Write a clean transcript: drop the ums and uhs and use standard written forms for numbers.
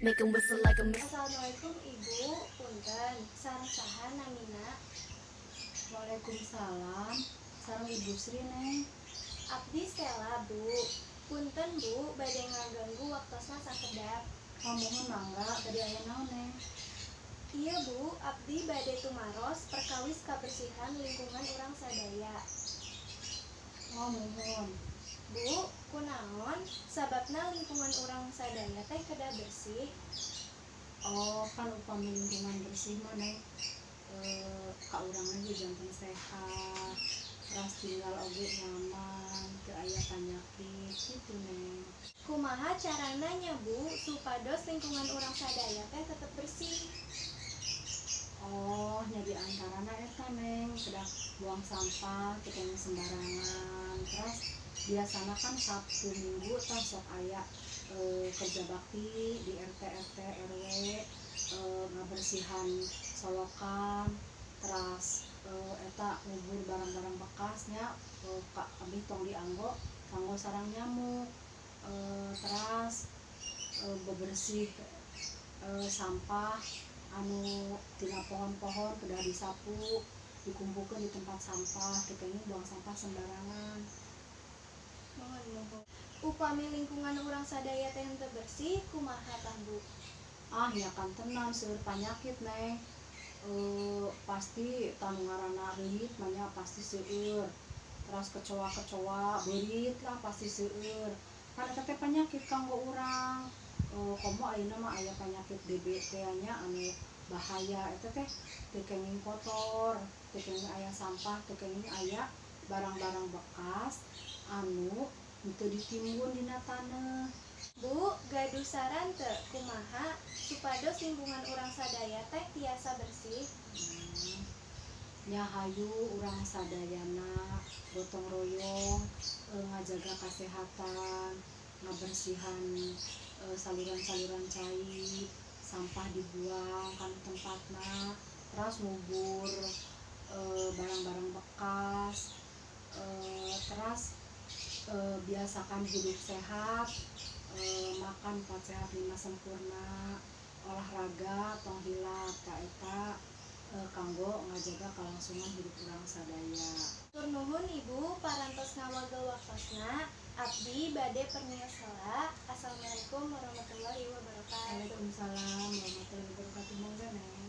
Make 'em whistle like a missile. Assalamualaikum, Ibu, punten. Sareng saha namina? Waalaikumsalam. Sareng Ibu Sri, Neng. Abdi Stella, Bu. Punten, Bu, bade ngaganggu waktosna sakedap. Oh, muhun, mangga. Tadi aya naon, Neng? Iya, Bu, abdi bade tumaros perkawis kabersihan lingkungan urang sadaya. Oh, muhun. Bu, kunaon sababna lingkungan urang sadaya teh kedah bersih? Oh, kan upami lingkungan bersih mah, Neng, ka urangna ge janten sehat. Teras tinggal oge nyaman, teu aya panyakit gitu, Neng. Kumaha carana nya, Bu, supados lingkungan urang sadaya teh tetep bersih? Oh, nya di antarana eta, Neng, kedah buang sampah teu kenging sembarangan. Terus biasana kan Sabtu Minggu tah sok aya kerja bakti di RT RT RW, ngabersihan solokan, teras eta ngubur barang-barang bekasnya, kabeh tong dianggo kanggo sarang nyamuk, teras bebersih sampah anu tina pohon-pohon kedah disapu, dikumpulkan di tempat sampah, teu kenging buang sampah sembarangan. Muhun, muhun. Upami lingkungan urang sadaya teh henteu bersih, kumaha tah, Bu? Ah, ya kan tenan seueur panyakit, Neng. Pasti tah nu ngaranna reungit mah nya pasti seueur. Teras kecoa-kecoa, beurit lah pasti seueur. Kan eta teh panyakit kanggo urang. Komo ayeuna mah aya panyakit DB teh nya anu bahaya eta teh teu kenging kotor, teu kenging aya sampah, teu kenging aya barang-barang bekas anu teu ditimbun dina taneuh. Bu, gaduh saran teu kumaha supados lingkungan urang sadaya teh tiasa bersih? Nya hayu urang sadayana gotong royong ngajaga kasehatan, ngabersihan saluran-saluran cai, sampah dibuang kana tempatna, teras ngubur barang-barang bekas, teras biasakan hidup sehat, makan 4 sehat 5 sempurna, olahraga tong hilap, tah eta kanggo ngajaga kalangsungan hidup urang sadaya. Hatur nuhun, Ibu, parantos ngawagel waktosna. Abdi bade permios heula. Assalamualaikum warahmatullahi wabarakatuh. Waalaikumsalam warahmatullahi wabarakatuh. Mangga, Neng.